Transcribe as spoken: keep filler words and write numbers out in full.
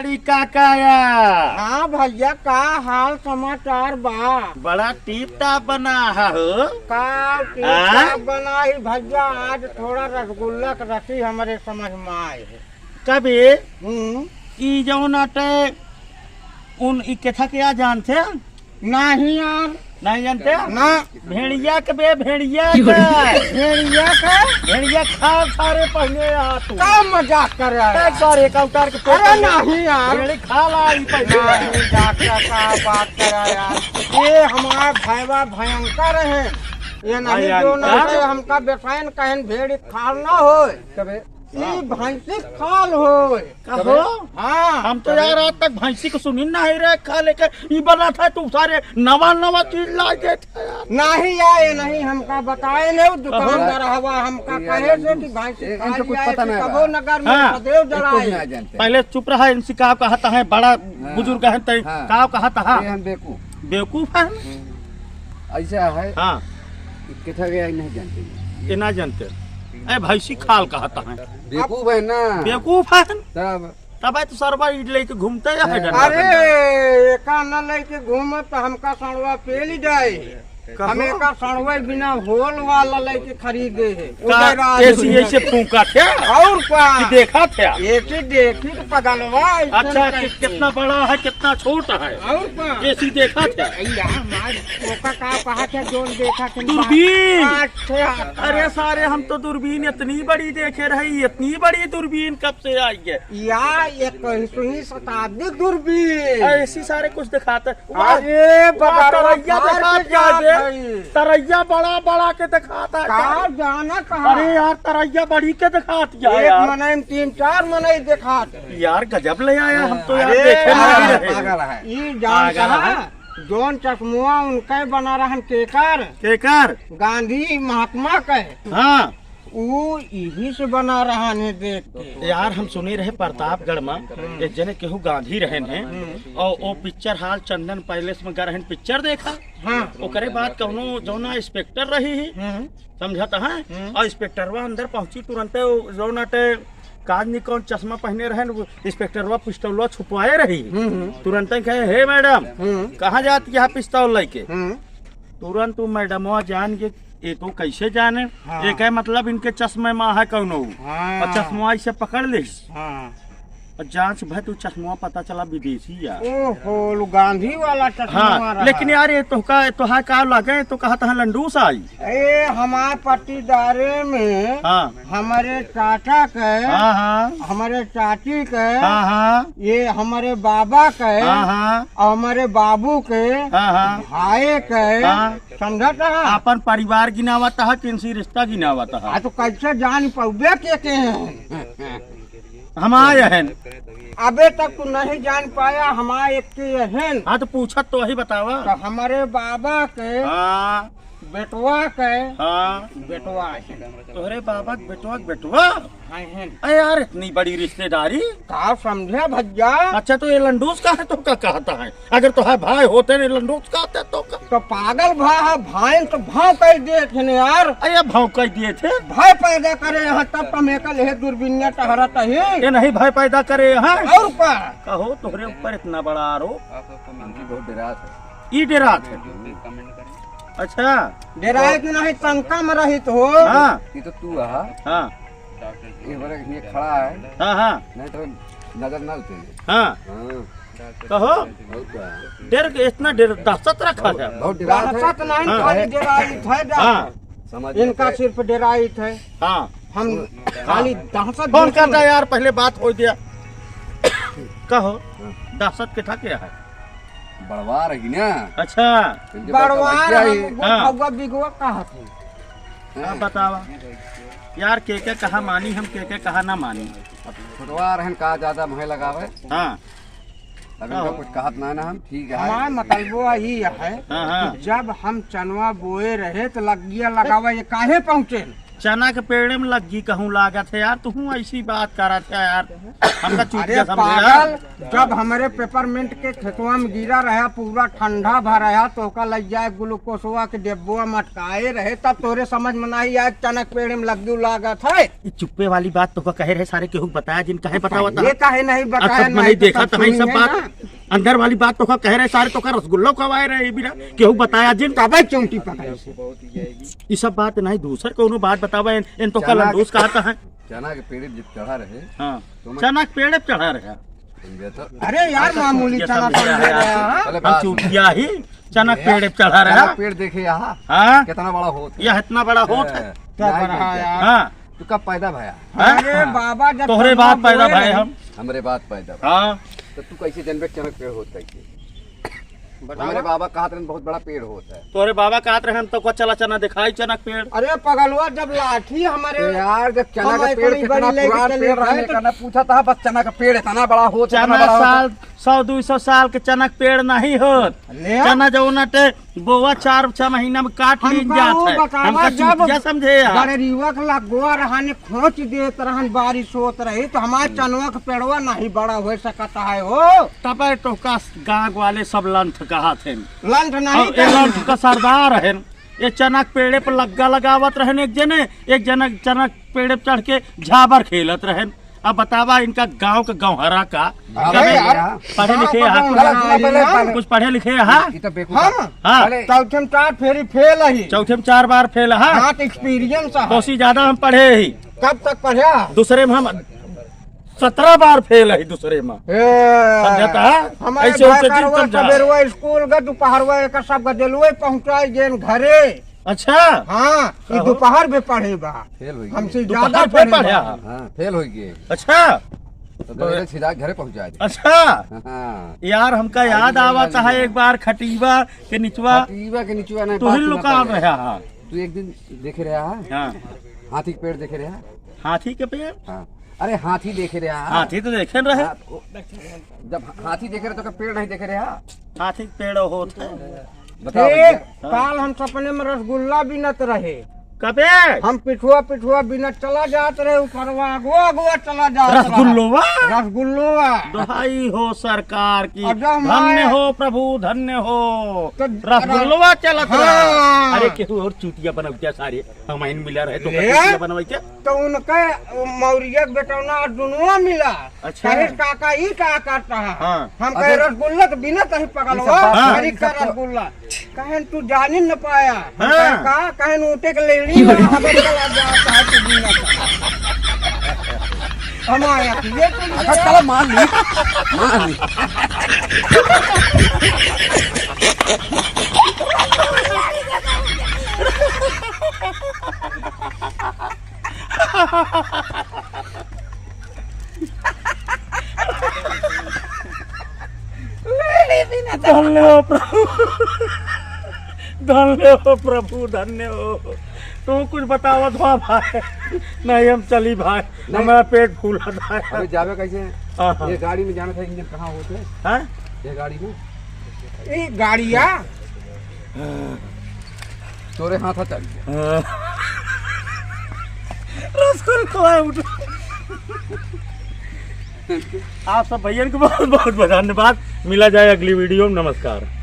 अरे काका या। हाँ भैया, का हाल समाचार बा? बड़ा टीप टाप बना है हो। का टीप टाप बना ही भैया, आज थोड़ा रसगुल्ला के रसी हमरे समझ में आए है। कभी हम्म। ई जौन आटे उन ई केथा के आ जानते हैं? नहीं यार। नहीं जानते? ना। भेड़िया के बे, भेड़िया के। भेड़िया के? भेड़िया खा सारे पहले आ तू। का मजाक कर रहा है? ए, सारे का उतार के फेंक अरे दे। नहीं यार। भेड़ी खा ला ई पहले। नहीं, डॉक्टर साहब बात कर रहा है यार। ये हमारा भैया भयंकर है। ये नहीं भयंकर? जो ना से हमका बेचैन कहन भेड़ी खा ना होए। तबे ई भैंसी खाल होए। कहो? हाँ। हम तो यार आज तक भैंसी को सुनी ना है रे, खा लेके ई बना था तू सारे नवा नवा चीज ला देते हैं यार। नहीं आए, नहीं हमका बताए नहीं, दुकानदार हवा हमका ये कहे से कि भैंसी ये खा इनको कुछ लिया है पता कि नहीं कबो बा। नगर में हाँ। सदैव एको डराए। नहीं जानते। पहले चुप रहा, इनसे का कहता है, बड़ा हाँ। बुजुर्ग है, तय हाँ। का कहता है? ये हम बेवकूफ। बेवकूफ है? हम्म। ऐसा है हाँ। कि किथा गया ही नहीं जानते। ये ना जानते। ए, भैंसी खाल कहता है। बेवकूफ है ना। बेवकूफ है। तब? तब है तो सरवा ईट लेके घूमते या है हाँ। डंडा अरे, डंडा। एका न लेके घूमत तो हमका सड़वा पेल ही जाए। कहो। हम एका सड़वे बिना होल वाला लेके खरीदे है। का उदय राज एसी में। ऐसे फूंका थे? और का? कि देखा थे? एसी देखी तो पगलवा, ऐसे अच्छा, नहीं कि करते। कितना बड़ा है, कितना छोटा है? और का? एसी देखा थे? अरे यार, मार, ओका का कहा थे, जोन देखा थे? दूरबीन। अच्छा। अरे सारे, हम तो दूरबीन इतनी बड़ी देखे रही, इतनी बड़ी दूरबीन कब से आई है? या इक्कीसवीं शताब्दी दूरबीन। ऐसी सारे कुछ दिखाते। वाह, अरे, वाह, बगरवा तरैया फाड़ दिखात के जात है बे। है। तरैया बड़ा बड़ा के दिखाता है। का जाना कहाँ? अरे यार, तरैया बड़ी के दिखात है एक यार। मनई में तीन चार मनई दिखात है। यार, गजब ले आया, हम तो यार अरे, देखे नहीं पागल रहे। पागल है। ई जान पागल कहाँ? है। जौन चश्मुआ उनके बना रहन केकर? केकर? गांधी महात्मा के। हाँ। ऊ इही से बना रहन है देख के। यार, हम सुने रहे प्रतापगढ़ में हम्म। एक जने केहू गांधी रहन है हम्म। और वो पिक्चर हॉल चंदन पैलेस में गए रहन पिक्चर देखा। हाँ। ओकरे बाद कौनो जौना इंस्पेक्टर रही है, हम्म। समझत है? हम्म। और इंस्पेक्टरवा अंदर पहुंची तुरंते वो जौन अटे काज नहीं कौन चश्मा पहने रहन, वो इंस्पेक्टरवा पिस्टलवा छुपवाए रही। हम्म, हम्म। तुरंते कहे, "हे मैडम, हम्म। कहाँ जाती है पिस्तौल लेके?" हम्म। तुरंत वो मैडमवा जान के, ये तो कैसे जाने? हाँ। ये कहे, "मतलब इनके चश्मे में है कौनो।" हाँ। और चश्मा ऐसे पकड़ ले। हाँ। और जांच भय तो चश्मा पता चला विदेशी यार। ओहो, लो गांधी वाला चश्मा हाँ, रहा। लेकिन यार ये तोहका, तोहार का लगे, तो कहा तहा लंडूस आई। ए, हमार पट्टीदारे में हाँ। हमारे चाचा के, हाँ, हाँ। हमारे चाची के, हाँ, हाँ। ये हमारे बाबा के, हाँ, हाँ। और हमारे बाबू के, हाँ, हाँ। भाई के, हाँ। समझत है? अपन परिवार गिनावत है, किनसी रिश्ता गिनावत है। हाँ, तो कैसे जान पउबे के, के हैं? हम आए हैं। अबे तक तू नहीं जान पाया, हम आए के हैं। हाँ, तो पूछत तो वही बतावा। तो हमारे बाबा के हाँ। बेटवा के हाँ। बेटवा है। तोहरे बाबा के बेटवा के बेटवा? हाँ, हैं। अरे यार, इतनी बड़ी रिश्तेदारी। का समझे भैया? अच्छा, तो ये लंडूस का है, तो का कहता है? अगर तोहार भाई होते ने लंडूस का होते तो का? तो पागल भा है, भाई तो भाव कह दिए थे ने यार। अरे भाव कह दिए थे? भय पैदा करे यहाँ तब तो हम एकल है दूरबीनिया टहरत ही। ये नहीं भय पैदा करे यहाँ? और का? कहो तोहरे ऊपर इतना बड़ा आरोप। इनकी बहुत डेरात है। ई डेरात है। अच्छा। डेराए कि नहीं तंका में रहित हो। हाँ। ये तो तू है। हाँ। ये बड़ा ये खड़ा है। हाँ, हाँ। नहीं तो नजर ना उतरे। हाँ। हाँ। कहो। बहुत है। डर के इतना डर, दहशत रखा बहुत, है। बहुत डरात है। दहशत नहीं, हाँ। खाली डेराइत है, डर। हाँ। समझ इनका लेते। सिर्फ डेराइत है। हाँ। हम हाँ। खाली दहशत फोन देते करता हैं। यार, पहले बात हो गया। कहो, हाँ। दहशत के था क्या है? बड़वा रही ना। अच्छा। इनके बड़वा बड़वा रहा, ही। हाँ। भगवा बिगवा कहा थे? हाँ। अब बतावा। यार, के के कहा मानी हम, के के कहा ना मानी। अब छोटवा रहन का ज्यादा मुँह लगावे। हाँ। अब इनका हाँ। कुछ कहत ना, ना हम, ठीक है। हमार मतलबो यही है हाँ, हाँ। कि जब हम चनवा बोए रहे तो लगिया लगावा, ये काहे पहुँचे? चना के पेड़े में लग्गी कहूँ लागत है यार, तुहूँ ऐसी बात करत है यार, हमका अरे चूतिया समझे यार। पागल, जब हमरे पेपरमिंट के खेतवा में गिरा रहा, पूरा ठंडा भा रहा, तो ओका लग जाए ग्लूकोसवा के डिब्बवा मटकाए रहे, तब तोरे समझ में नहीं आए चना के पेड़े में लग्गी लागत है। ई चुप्पे वाली बात तोका कहे रहे सारे, केहू बताया जिन, काहे बतावत ये है? काहे नहीं बताया, अखत में नहीं नहीं तो देखा सब तो है, ई सब सुनी है बात। ना। अंदर वाली बात तोका कहे रहे सारे, तोका रसगुल्ला खवाए रहे, ई बिना केहू बताया जिन। तबे चौंटी पकड़े से। ई सब बात नहीं, दूसर कौनो बात बतावा, इन, इन तोका चना के लंडूस कहत है। चना के पेड़ जब चढ़ा रहे, हाँ, तो मैं चना के पेड़ पे चढ़ा रहे। समझे तो? अरे यार, ऐसा मामूली चूतिया चना समझे समझे यार। रहे हैं। पहले हम बात सुन। चूतिया ही, चना के ये पेड़ पे चढ़ा रहे चना हैं। पेड़ देखे यहाँ, हाँ? कितना बड़ा होत है। यह इतना बड़ा होत है। ए, क्या नहीं बड़ा है यार। हाँ। तू कब पैदा भया? हाँ? अरे बाबा, जब तोहरे बाद पैदा भए हम। हमरे बाद पैदा भए। हाँ। तो तू कैसे जनबे चना के पेड़ होत कैसे? बतावा। हमरे बाबा कहत रहन बहुत बड़ा पेड़ होत है। तोहरे बाबा कहत रहन तो को चला चना दिखाई चना के पेड़। अरे पगलवा, जब लाठी हमरे तो यार, जब चना हम का पेड़ इतनी कितना बड़ी लेके पुरान चले पेड़ रहने तो का ना पूछा था, बस चना का पेड़ इतना बड़ा होत, इतना चना बड़ा होत। साल सौ दू सौ साल के चना के पेड़ नहीं होत। ले आ। चना जौना टे बोआ चार छह महीना में काट लीन हमका जात वो है। बतावा, हमका जब चूतिया समझे यार। गड़रिया के लगवा रहने खोच देत रहन, बारिश होत रही, तो हमार चनवा के पेड़वा नहीं बड़ा हो सकत है हो। तबे तोहका गाँव वाले सब लंठ कहत हैं। लंठ नहीं और ये कहत। लंठ का सरदार हैं। ये चना के पेड़े पर लग्गा लगावत रहन एक जने, एक जने चना के पेड़े पर चढ़ के झाबर खेलत रहन। अब बतावा इनका गाँव के गौहरा का। अबे कभी यार, पढ़े लिखे गाँव का यहाँ? गौहरा कुछ पढ़े लिखे यहाँ? ये तो बेवकूफ हम? है। हाँ। अरे चौथे में चार फेरी फेल ही। चौथे में चार बार फेल, हाँ। हाँ, तो एक्सपीरियंस है। कोसी ज्यादा हम पढ़े ही। कब तक पढ़ा? दूसरे में हम सत्रह बार फेल ही दूसरे में। ए, समझता है? हमारे ऐसे होते दिन भयकरवा समझा। सबेरवा स्कूल का, दोपहरवा एक सब गदेलुए पहुँचाई गेन घरे। अच्छा। हाँ, ई कहो। दोपहर में पढ़े बा। फेल होई हमसे गए। ज्यादा दोपहर में पढ़े पढ़े बा। हाँ। हाँ, फेल होई गए। अच्छा। तो तो गए सीधा घरे पहुँचा दे। अच्छा। हाँ। यार, हमका आज याद भी आवत है एक बार खटीवा के निचवा। खटीवा के निचवा नहीं, तू ही बात सुना लुका पहले। रहा है। तू एक दिन देखे रहा है? हाँ। हाथी के पेड़ देखे रहा? हाथी के पेड़? हाँ। अरे, हाथी देखे रहा है? हाथी तो देखे रहे। हाँ, वो, जब हाथी देखे रहे तो क्या पेड़ नहीं देखे रहा? हाथी के पेड़ होत है। बताओ ए, भैया। काल हम सपने में रसगुल्ला बीनत रहे। कबे? हम पिठुआ पिठुआ बीनत चला जात रहे, ऊपरवा अगुआ अगुआ चला जात रहा। रसगुल्लोवा? रसगुल्लोवा। दुहाई हो सरकार की। अब जब हम धन्य आए हो प्रभु, धन्य हो। तो रसगुल्लोवा चलत रहा। हाँ। अरे केहू और चूतिया बनौतिया सारे, हम आइन मिला रहे तो ले। चूतिया बनवाई क्या? तो उनके मौरिया के बेटौना और दुनुआ मिला। अच्छा। कहे, "काका, ई का करता है?" हाँ। हम कहे, अच्छा। "रसगुल्ला तो बिना कहीं पगलवा, ई सब बात हाँ। खरीद का रसगुल्ला।" कहेन, "तू जानी न पाया।" हम हाँ। कहे, "का?" कहेन, "ऊँटे के लेड़ी में हम चला जाता है, तू बिना।" हम आया, ये तो अच्छा, चलो, मान ली, मान ली। धन्य हो प्रभु, धन्य हो प्रभु, धन्य हो। तू कुछ बतावत हो भाई? नहीं, हम चली भाई, नहीं। हमारा पेट फूला था। अबे जावे कैसे? हाँ, हाँ। ये गाड़ी में जाना था, इंजन कहाँ होते? हाँ? ये गाड़ी में? ई गाड़िया? तोरे हाथ हटा लिया। हाँ। रसगुल्ला उठ। आप सब भैयन को बहुत बहुत धन्यवाद। मिला जाए अगली वीडियो में। नमस्कार।